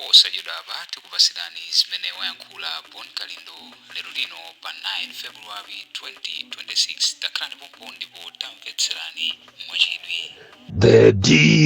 Posachedwapa tikupasirani zimene wayankhula Bon Kalindo lero lino pa 9 February 2026. Takhalani pompo ndipo tamvetserani mwachidwi. The DC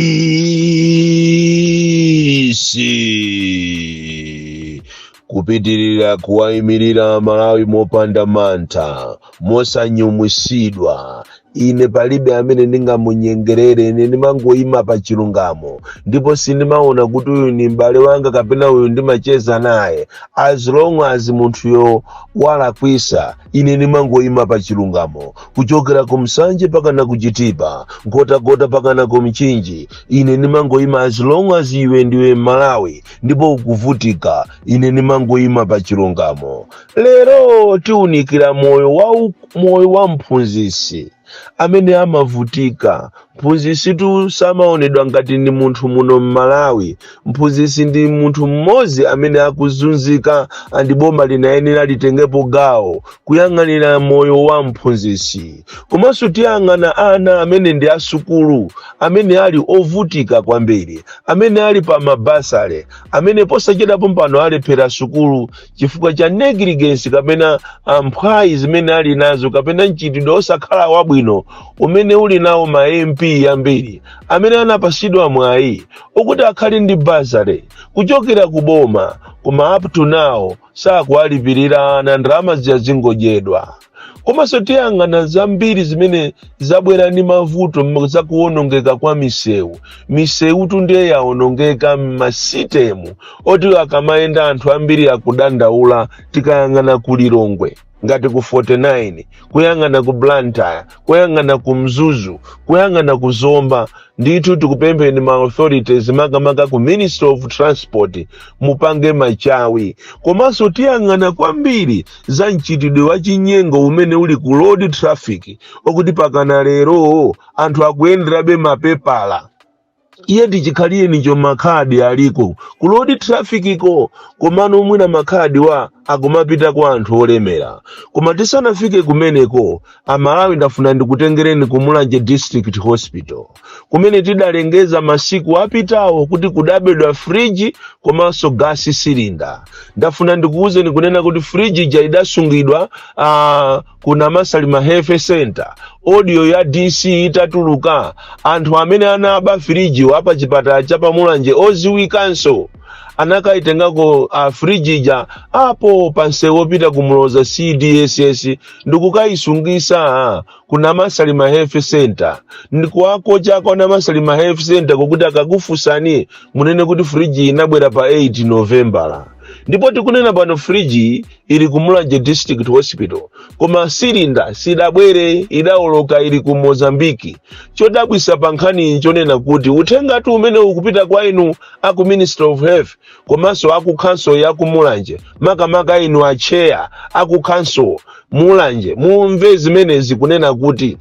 kupitirira kuwayimirira Malawi mopanda mantha, mosanyumwisidwa. Ine palibe amene ndingamunyengerere. Ine ndimangoyima pa chilungamo, ndipo sindimaona kuti uyu ni m'bale wanga kapena uyu ndimacheza naye. As long as munthuyo walakwisa, ine ndimangoyima pa chilungamo. Kuchokera ku Msanje pakana ku Chitipa, Nkhotakota pakana ku Mchinji, ine ndimangoyima. As long as iwe ndiwe Malawi ndipo ukuvutika, ine ndimangoyima pa chilungamo. Lero tiunikira moyo wa mphunzisi amene amavutika. Mphunzisitu samaonedwa ngati ndi munthu muno mMalawi. Mphunzisi ndi munthu mmodzi amene akuzunzika, and boma linayenera litengepo gawo kuyang'anira moyo wa mphunzisi. Komanso tiyang'ana ana amene ndi asukulu, amene ali ovutika kwambiri, amene ali pa mabursary, amene posachedwapo pano alephera sukulu chifukwa cha negligence kapena mphwayi zimene ali nazo, kapena mchitidwe osakhala wabwino umene uli nawo ma MP ambiri amene anapasidwa mwayi okuti akhale ndi bursary kuchokera ku boma, koma up to now sakuwalipirira ana, ndalama zija zingodyedwa. Komanso tiyang'ana zambiri zimene zabwera ndi mavuto zakuwonongeka kwa misewu. Misewu tundiye yawonongeka m'masitemu oti akamayenda anthu ambiri akudandaula. Tikayang'ana ku Lilongwe, ngati ku 49, kuyang'ana ku Blantyre, kuyang'ana ku Mzuzu, kuyang'ana ku Zomba, ndithu tikupempheni ma authorities, makamaka ku Ministry of Transport, mupange machawi. Komanso tiyang'ana kwambiri za mchitidwe wa chinyengo umene uli ku road traffic, okuti pakana lero anthu akuyenderabe mapepala. Iye tichikhalire makhadi aliko ku road traffic ko, komano mwina makhadi wa akumapita kwa anthu olemera. Koma tisanafike kumeneko, Amalawi, ndafuna ndikutengereni ku Mulanje District Hospital, kumene tidalengeza masiku apitawo kuti kudabedwa friji komanso gas cylinder. Ndafuna ndikuwuzeni kunena kuti friji ija idasungidwa ku Namasalima Health Center. Audio ya DC itatuluka, anthu amene anaba friji wapa chipatala cha pamulanje oziwikanso anakaitengako friji ija apo pansewu wopita ku Muloza CDSS ndikukayisungisa ku Namasalima Health Center. Ndikuwakocha kwa Namasalima Health Center kokuti akakufunsani munene kuti friji inabwera pa 8 Novembala, ndipo tikunena pano friji ili ku Mulanje District Hospital, koma cylinder sidabwere, idawoloka, ili ku Mozambiki. Chodabwisa pa nkhani chonena kuti uthengatu umene ukupita kwa inu aku Ministry of Health komanso aku council ya ku Mulanje, makamaka inu acheya aku council Mulanje, mumve zimenezi kunena kuti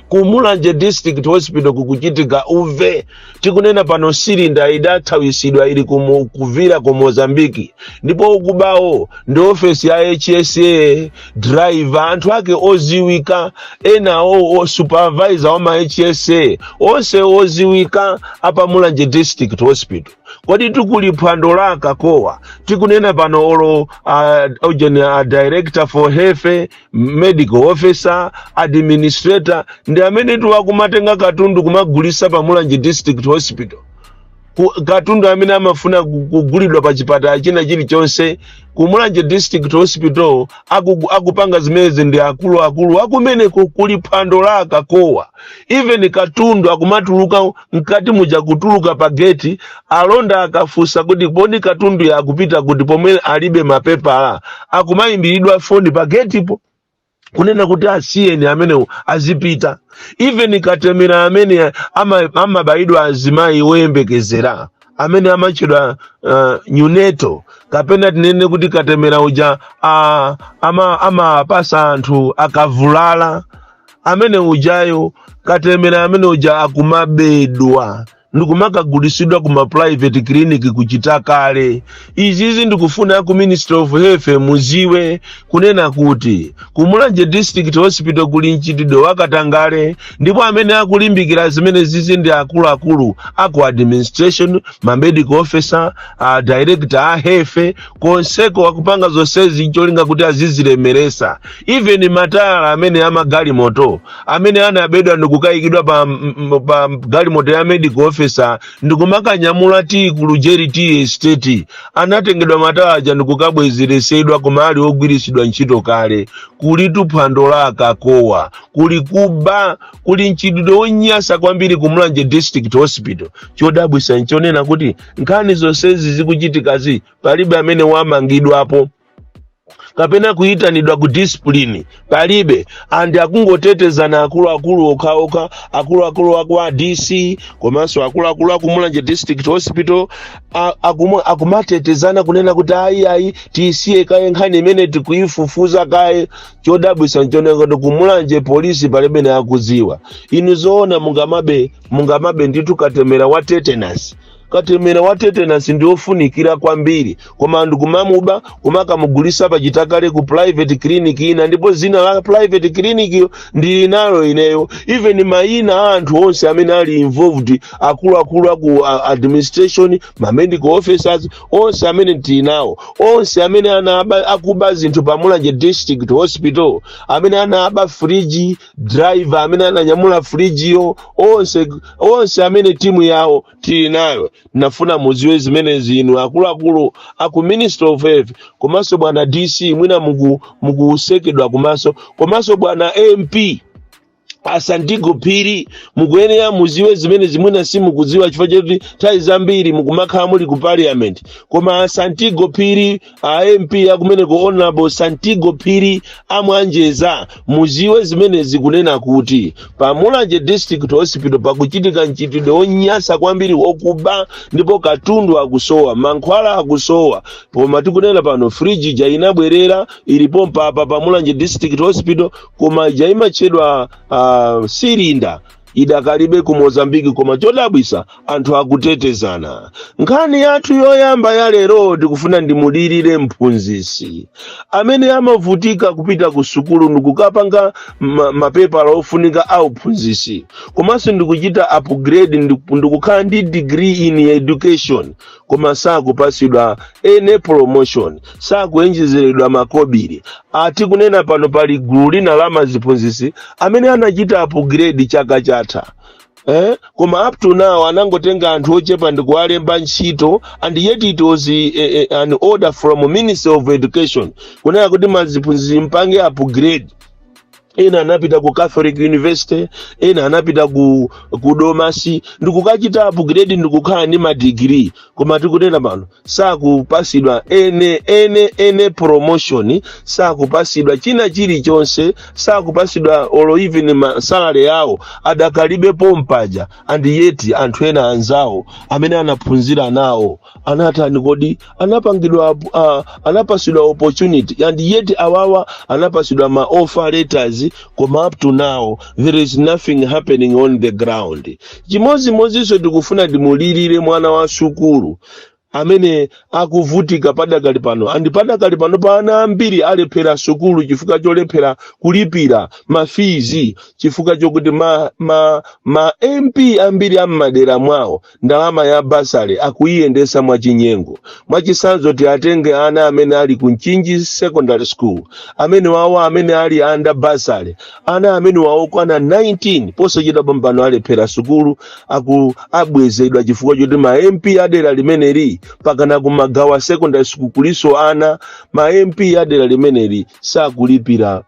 ku Mulanje District Hospital kukuchitika uve. Tikunena pano cylinder idathawisidwa, ili kuvira ku Mozambiki, ndipo ukubawo ndi ofesi ya HSA, driver, anthu ake oziwika enawo, o supervisor wa ma HSA onse oziwika apa Mulanje District Hospital. Kodi tikuli phwando laka kowa? Tikunena pano olo ujeni, director for health, medical officer, administrator ndi amene tiwakumatenga katundu kumagulisa pa Mulanje District Hospital. Katundu amene amafuna kugulidwa pa chipatala china chilichonse ku Mulanje District Hospital, akupanga zimenezi ndi akuluakulu akumeneko. Kuli phwando laka kowa. Even katundu akumatuluka mkati muja, kutuluka pa geti, alonda akafunsa kuti poni katundu yakupita kuti pomwe alibe mapepala, akumayimbiridwa foni pa getipo kunena kuti asiyeni amenewo azipita. Even katemera amene amabayidwa azimayi woyembekezera, amene amatchedwa neonatal, kapena tinene kuti katemera uja amapasa anthu akavulala, amene ujayo, katemera amene uja akumabedwa. Ndikumakagulitsidwa kuma private clinic kuchita kale. Izizi ndikufuna ku Ministry of Health muziwe kunena kuti ku Mulanje District Hospital kuli mchitidwe wakatangale, ndipo amene akulimbikira zimene zizi ndi akuluakulu aku administration, ma medical officer, director a health konseko. Akupanga zonsezi cholinga kuti azizilemeresa. Even matayala amene amagalimoto amene anabedwa ndikukayikidwa pa galimoto ya medical officer ndikumakanyamula tii ku Lujeri Tea Estate, anatengedwa matayala aja ndikukabwezeresedwa, koma ali ogwiritsidwa ntchito kale. Kuli phwando la akakowa, kuli kuba, kuli mchitidwe wonyasa kwambiri ku Mulanje District Hospital. Chodabwisa nchonena kuti nkhani zonsezi zikuchitikazi, palibe amene wamangidwapo kapena kuyitanidwa ku discipline, palibe. And akungotetezana akuluakulu okhaokha, akuluakulu aku a DC komanso akuluakulu aku Mulanje District Hospital, akumatetezana kunena kuti ayi, ayi, tisiye kaye nkhani imene, tikuyifufuza kaye. Chodabwisa nchonena kuti kumulanje polisi palibe akudziwa. Inu zoona mungamabe ndithu katemera wa tetanus? Katemera wa tetanus ndi ofunikira kwambiri, koma anthu kumamuba, kumakamugulisa pachitakale ku private clinic ina, ndipo zina la private clinic yo ndili nalo ineyo, even mayina a anthu onse amene ali involved, akuluakulu aku administration, ma medical officers onse amene tili nawo, onse amene anaba, akuba zinthu pa Mulanje District Hospital, amene anaba friji, driver amene ananyamula frijiyo, onse onse amene timu yawo tili nayo. Nafuna muziwe zimene zinu akuluakulu aku Ministry of Health, komanso bwana DC, mwina mukusekedwa kumaso, komanso bwana MP Asantigo Phiri, mukuyenera muziwe zimene zimwina simukudziwa chifukwa choti nthawi zambiri mukumakhala muli ku parliament. Koma Asantigo Phiri, a MP akumeneko, Honorable Santigo Phiri amwanjeza, muziwe zimene zikunena kuti pa Mulanje District Hospital pakuchitika mchitidwe wonyasa kwambiri wokuba, ndipo katundu akusowa, mankhwala akusowa. Koma tikunena pano, friji ija inabwerera, ilipo mpapa pa Mulanje District Hospital, koma ija imatchedwa silinda idakalibe ku Mozambiki. Koma chodabwisa, anthu akutetezana. Nkhani yathu yoyamba ya lero, tikufuna ndimulirire mphunzisi amene amavutika kupita ku sukulu ndikukapanga mapepala ofunika a uphunzisi, komanso ndikuchita upgrade, ndikukhala ndi degree in education, koma sakupasidwa any promotion, sakuenjezeredwa makobiri. Ati kunena pano pali gulu lina la maziphunzisi amene anachita upgrade chaka chatha, eh? Koma up to now anangotenga anthu ochepa ndikuwalemba ntchito, and yet it was an order from Ministry of Education kunena kuti maziphunzisi mpange upgrade. Ena anapita ku Catholic University, ena anapita ku Domasi ndikukachita upgrade ndikukhala ndi madigiri, koma tikunena pano sakupasidwa ene promotion, sakupasidwa china chilichonse, sakupasidwa olo even ma salary yawo adakalibe pompaja. And yet anthu ena anzawo amene anaphunzira nawo anatani kodi? Anapangidwa, anapasidwa opportunity, and yet awawa anapasidwa ma offer letters, koma up to now there is nothing happening on the ground. Chimodzimodzinso tikufuna timulirire mwana wa sukulu amene akuvutika padakali pano, and padakali pano pa ana ambiri alephera sukulu chifukwa cholephera kulipira ma fees, chifukwa chokuti ma MP ambiri am'madera mwawo ndalama ya bursary akuyiyendesa mwachinyengo. Mwachisanzo, tiatenge ana amene ali ku Mchinji Secondary School, amene wawo amene ali under bursary, ana amene wawo kwana 19, posachedwa pambano alephera sukulu, aku abwezedwa chifukwa choti ma MP adera limeneli, pakana kumagawa Secondary School kuliso ana, ma MP adera limeneli sakulipira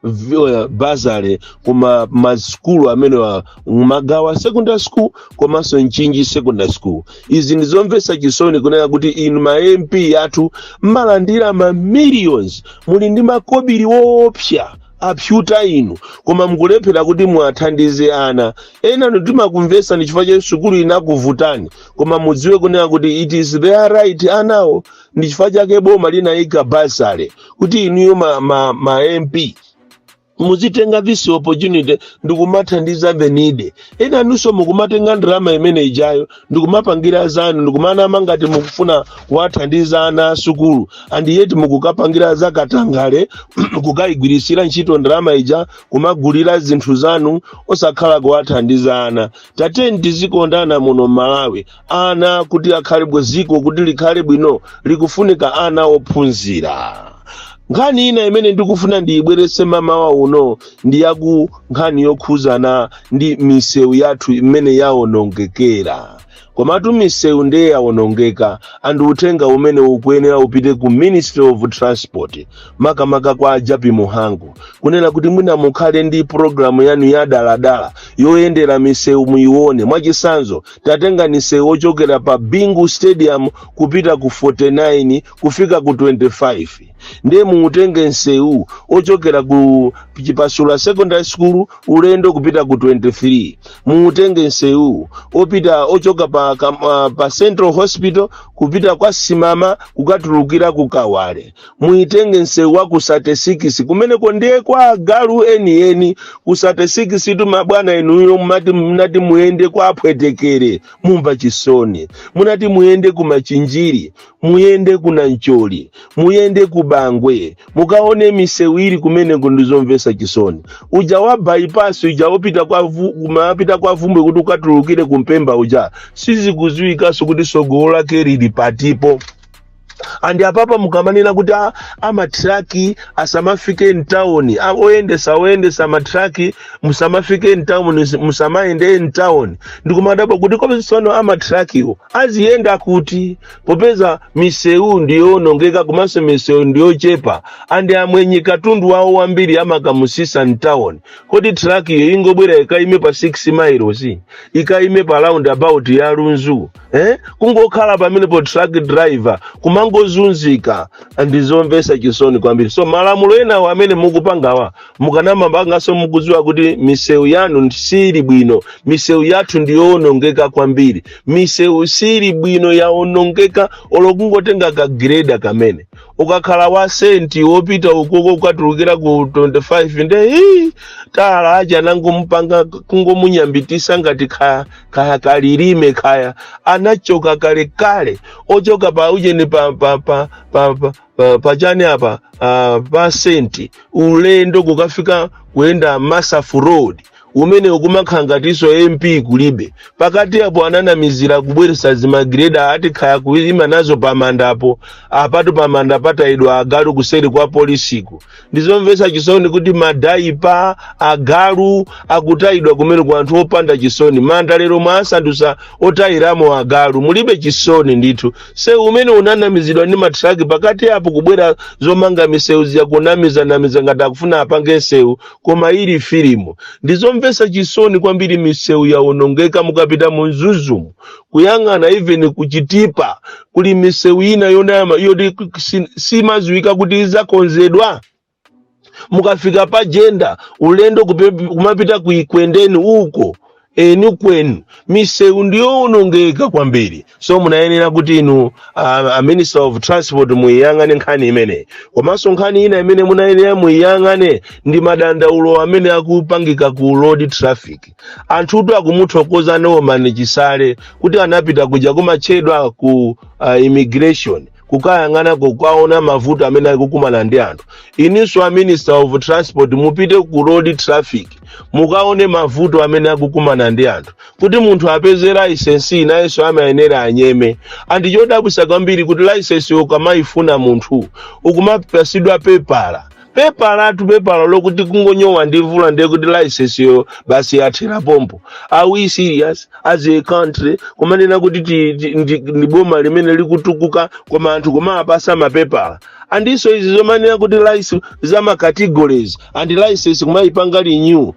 bursary kuma masukulu amene wa Magawa Secondary School komanso Mchinji Secondary School. Izi ndizomvetsa chisoni kunena kuti inu ma MP athu mmalandira ma millions, muli ndi makobiri woopsa apyuta inu, koma mukulephera kuti muwathandize ana ena. Timakumvesani chifukwa cha sukulu inakuvutani, koma mudziwe kunena kuti it is their right anawo. Ndi chifukwa chake boma linayika bursary kuti inuyo ma MP Muzitenga this opportunity ndikumathandiza the needy. Ena nunso mukumatenga ndalama imene ijayo ndikumapangira zanu, ndikumanama ngati mukufuna kuwathandiza ana asukulu, and yet mukukapangira zakatangale, kukayigwirisira ntchito ndalama ija kumagulira zinthu zanu, osakhala kuwathandiza ana. Tateni tizikondana muno Malawi. Ana kuti akhale bweziko, kuti likhale bwino, likufunika ana ophunzira. Nkhani ina imene ndikufuna ndiyibweretse mamawa uno ndi yaku nkhani yokhuzana ndi misewu yathu imene yawonongekera. Komatu misewu ndiye yawonongeka, and uthenga umene ukuyenera upite ku Ministry of Transport, makamaka kwa Jappie Mhango, kunena kuti mwina mukhale ndi programu yanu ya daladala yoyendera misewu, muione. Mwachisanzo, tatenga misewu ochokera pa Bingu Stadium kupita ku 49 kufika ku 25, ndiye muutenge msewu ochokera ku Chipasula Secondary School ulendo kupita ku 23, muutenge msewu opita ochoka pa Central Hospital kupita kwa Simama kukatulukira ku Kawale, muitenge msewu wa ku 36, kumeneko ndiye kwa agalu enieni. Ku 36 tu, mabwana inuyo, mumati munati muyende kwa Apwetekere, mumva chisoni. Munati muyende ku Machinjiri, muyende ku Nancholi, muyende ku Bangwe, mukaone misewu ili kumeneko, ndizomvetsa chisoni. Uja wa bypass uja wopita kwa kumapita kwa Vumbwe kuti ukatulukire kumpemba uja, sizikuziwikanso kuti sogolo lake lili patipo. And apapa mukamanena kuti amatraki asamafike mtawuni, oyendesa matraki musamafike mtawuni, musamayende mtawuni, ndikumadabwa kuti komanso amatrakiwo aziyenda kuti, popeza misewu ndiyonongeka komanso misewu ndiyochepa, and amwenye katundu wawo wambiri amakamusisa mtawuni. Kodi trakiyo ingobwera ikaime pa 6 miles, ikaime pa roundabout ya Lunzu, eh? Kungokhala pamenepo, truck driver kumangozunzika, ndizomvetsa chisoni kwambiri. So malamulo enawo amene mukupangawa, mukanamapanganso mukudziwa kuti misewu yanu sili bwino. Misewu yathu ndiyowonongeka kwambiri, misewu sili bwino, yawonongeka. Olo kungotenga kagreda kamene ukakhala wa senti wopita ukoko ukatulukira ku 25, nde hii, tala aja nangomupanga kungomunyambitisa ngati kaya kaya kalilime kaya anachoka kalekale, ochoka pa ujeni pa chani apa, pa senti ulendo kukafika kuyenda Masafu Road umene ukumakhala ngatinso MP kulibe. Pakati apo ananamizira kubweresa zimagreda, ati khaya kuima nazo pamandapo apatu, pamanda patayidwa agalu kuseri kwa polisiku. Ndizomvetsa chisoni kuti madaipa agalu akutayidwa kumene ku anthu opanda chisoni. Manda lero mwasandusa otayiramo agalu, mulibe chisoni ndithu. Sewu umene unanamizidwa ndi matraki pakati apo, kubwera zomanga misewu ziyakunamizanamiza ngati akufuna apange nsewu, koma ili filimu. Ndizomvetsa chisoni kwambiri, misewu yawonongeka. Mukapita mu Mzuzumu kuyang'ana, even kuchitipa kuli misewu ina yonama yoti simaziwika kuti izakonzedwa. Mukafika pa Jenda ulendo kumapita kuikwendeni uko eni kwenu, misewu ndiyowonongeka kwambiri. So munayenera kuti inu a Minister of Transport muyiyang'ane nkhani imeneyi. Komanso nkhani ina imene munayenera muyiyang'ane ndi madandaulo amene akupangika ku road traffic. Anthutu akumuthokoza Norman Chisale kuti anapita kuja kumatchedwa ku immigration kukayang'ana, kukaona mavuto amene akukumana ndi anthu. Ininso a Minister of Transport, mupite ku road traffic mukaone mavuto amene akukumana ndi anthu. Kuti munthu apeze license, nayenso amayenera anyeme. And chodabwisa kwambiri kuti license ukamayifuna munthu ukumapasidwa pepala, pepala tu, pepala lokuti kungonyowa ndi mvula ndiye kuti license yo basi yathera pompo. Are we serious as a country kumanena kuti ndi boma limene likutukuka, koma anthu kumapasa mapepala? Andinso izi zomanena kuti license za ma categories and license kumayipanga renew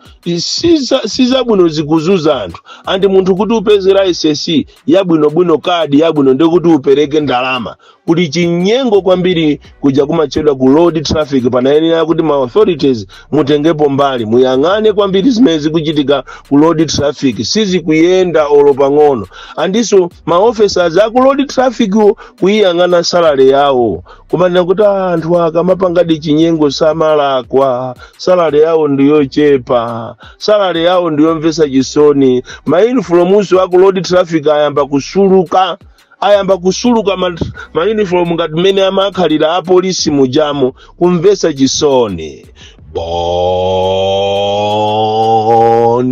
sizabwino, zikuzuza anthu. And munthu kuti upeze license yabwinobwino, kadi yabwino, ndikuti upereke ndalama. Kuli chinyengo kwambiri kuja kumatchedwa ku road traffic. Panayenera kuti ma authorities mutengepo mbali, muyang'ane kwambiri zimene zikuchitika ku road traffic, sizikuyenda olo pang'ono. Andinso ma officers aku road traffic wo, kuyiyang'ana salary yawo, kumanena kuti Kuti anthu akamapangadi chinyengo samalakwa. Salary yawo ndiyochepa, salary yawo ndiyomvetsa chisoni. Mauniformuso aku road traffic ayamba kusuluka, ayamba kusuluka mauniform ngati mmene amakhalira apolisi mujamo. Kumvetsa chisoni. Bon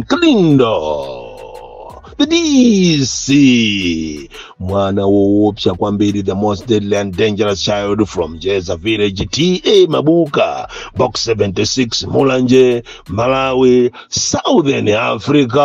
Kalindo, the DC, mwana woopsa kwambiri, the most deadly and dangerous child from Jeza Village, TA Mabuka, Box 76, Mulanje, Malawi, Southern Africa.